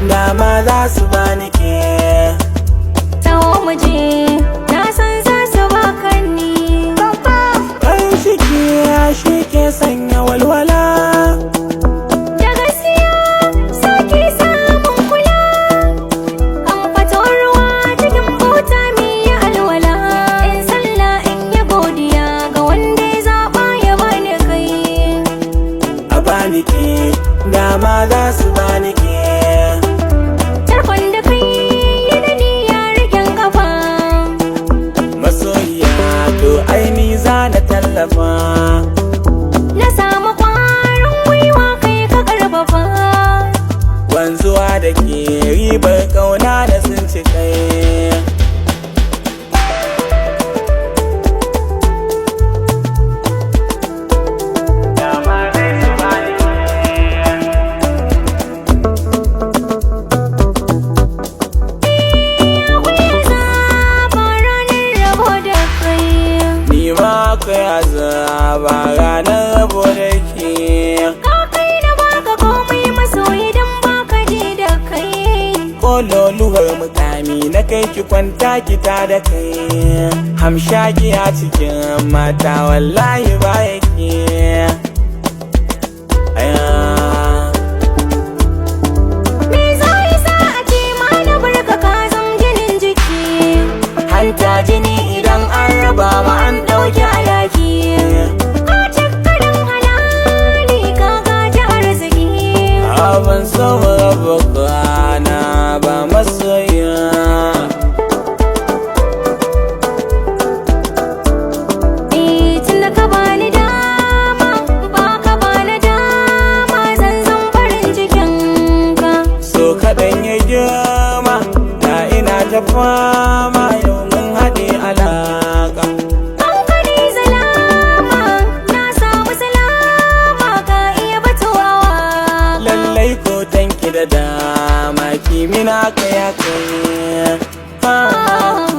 Dama za su bani ke. Taho mu je, na san za su baka ni. Farin ciki shi ke sanya walwala. Da gaskiya sake samun kula. Kan fato ruwa cikin bota mi ya alwala. In sallah in yi godiya ga wanda ya zaɓa ya bani kai. A bani ke, dama za su bani ke. Tarkon da kai yi da ni ya rigen kafa. Masoyiya to aini za na tallafa. Na samu ƙwarin gwiwa kai ka ƙarfafa. Wanzuwa da ke ribar kauna da sun ci kai. Dama dai su bani ke. Akwai azaba ranar rabo da kai. Ni ma akwai azaba ranar rabo da ke. Ka kai na baka komai masoyi dan baka ji da kai. Kololuwar mukami na kai ki kwanta ki ta da kai. Hamshaki a cikin mata wallahi ba yake. Aya. Me za yi sa a ce ma na barka ka zam jinin jiki. Hanta jini idan an raba ma an ɗauki Alaki. Ka cika dan halali ka gaji arziki. Abin so mu raba kwana ba masoya. Eh, tunda ka bani dama, ba ka bani dama zan zan farin cikin ka. So kaɗan ya girma da ina ta fama yau mun haɗe alaƙa. Hankali zalama, na samu salama ka iya batuwa waka. Lallai ko tanki da dama kimina kai kai. Ah.